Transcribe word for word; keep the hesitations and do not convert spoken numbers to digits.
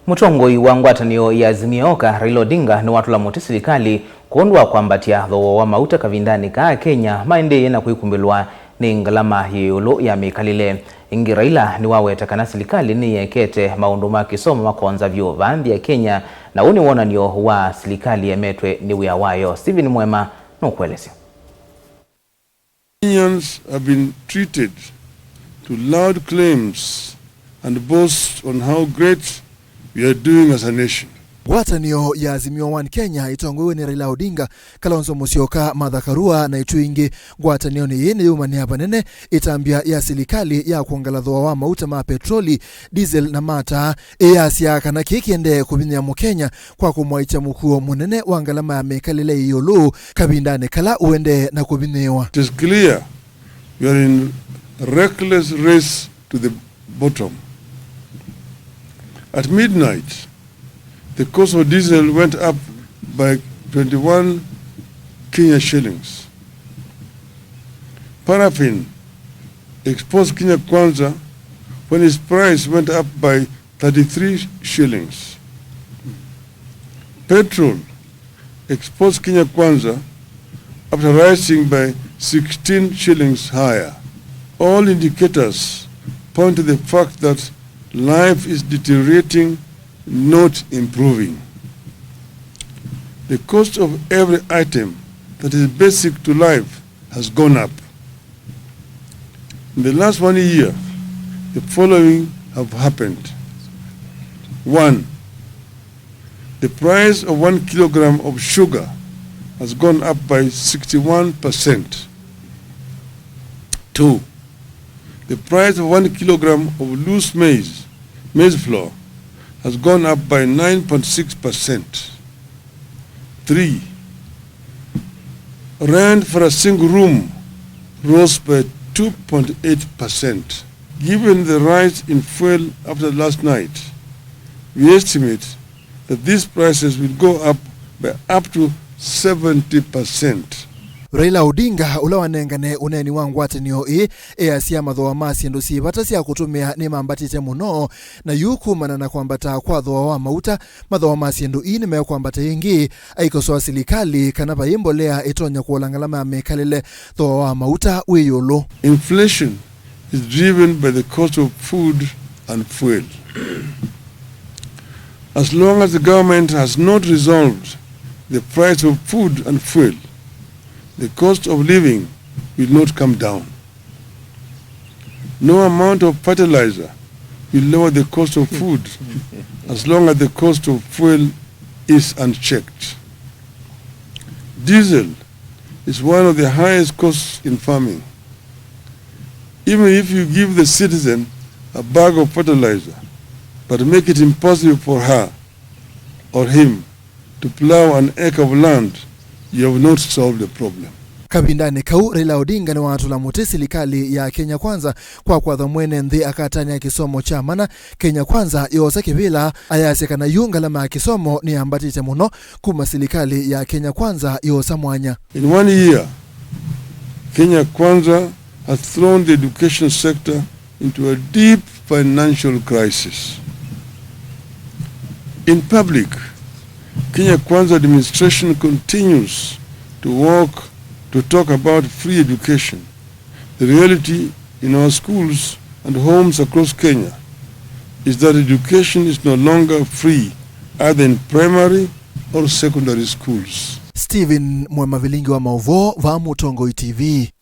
Mũtongoi wa ngwatanĩo ya Azimio Oka, Raila Odinga, nĩwatũla mũtĩ silikalĩ kwondũ wa kwambatya thooa wa mauta kavindanĩ kaa Kenya maendee na kwĩkumbĩlwa nĩ ngalama yĩ ĩũlũ ya mĩkalĩle. Ĩngĩ, Raila nĩwaweta kana silikalĩ nĩyĩekete maũndũ ma kĩsomo makonza vyũ vaa nthĩ ya Kenya, na ũũ nĩ wonany'o wa silikalĩ yemetwe nĩ wĩa wayo. Stephen Mwema nũkũelesya. Kenyans have been treated to loud claims and boast on how great we are doing as a nation. Ngwatanĩo ya Azimio One Kenya ĩtongoew'e nĩ Raila Odinga, Kalonzo Musyoka, Martha Karua na ĩtu ingĩ. Ngwatanĩonĩ ĩĩ nĩyũmanĩa vanene ĩtambya ya silikalĩ ya kwongela thooa wa mauta ma petroli, diesel na mataa, ĩyasya kana kĩĩ kĩendee kũvinyĩa Mũkenya kwa kũmwaĩkya mũkuo mũnene wa ngalama ya mĩkalĩle ĩ ĩũlũ kavindanĩ kala ũendee na kũvinyĩĩwa. It is clear we are in reckless race to the bottom. At midnight, the cost of diesel went up by twenty-one Kenya shillings. Paraffin exposed Kenya Kwanza when its price went up by thirty-three shillings. Petrol exposed Kenya Kwanza after rising by sixteen shillings higher. All indicators point to the fact that life is deteriorating, not improving. The cost of every item that is basic to life has gone up. In the last one year, the following have happened. One, the price of one kilogram of sugar has gone up by sixty-one percent. Two, the price of one kilogram of loose maize, maize flour, has gone up by nine point six percent. Three, rent for a single room rose by two point eight percent. Given the rise in fuel after last night, we estimate that these prices will go up by up to seventy percent. Raila Odinga, ũla wanengane ũneeni wa ngwatanĩo ĩĩ, easya mathooa ma syĩndũ syĩ vata sya kũtũmĩa nĩmambatĩte mũno, na yu kumana na kwambata kwa thooa wa mauta, mathooa ma syĩndũ ii nĩmekwambata ĩngĩ, aikosoa silikalĩ kana vai mbolea ĩtonya kũola ngalama ya mĩkalĩle, thooa wa mauta wĩ ĩũlũ. Inflation is driven by the cost of food and fuel. As long as the government has not resolved the price of food and fuel, the cost of living will not come down. No amount of fertilizer will lower the cost of food as long as the cost of fuel is unchecked. Diesel is one of the highest costs in farming. Even if you give the citizen a bag of fertilizer, but make it impossible for her or him to plow an acre of land, you have not solved the problem. Kavindanĩ kau, Raila Odinga nĩwatũla mũtĩ silikalĩ ya Kenya Kwanza kwa kwatha mwene nthĩ akatanĩa kĩsomo kya mana Kenya Kwanza yoosa kĩvĩla, ayasya kana yu ngalama ya kĩsomo nĩyambatĩte mũno kuma silikalĩ ya Kenya Kwanza yoosa mwanya. In one year, Kenya Kwanza has thrown the education sector into a deep financial crisis. In public, Kenya Kwanza administration continues to walk, to talk about free education. The reality in our schools and homes across Kenya is that education is no longer free, either in primary or secondary schools. Stephen Mwema, Vilingi wa Maũvoo, vaa Mũtongoi T V.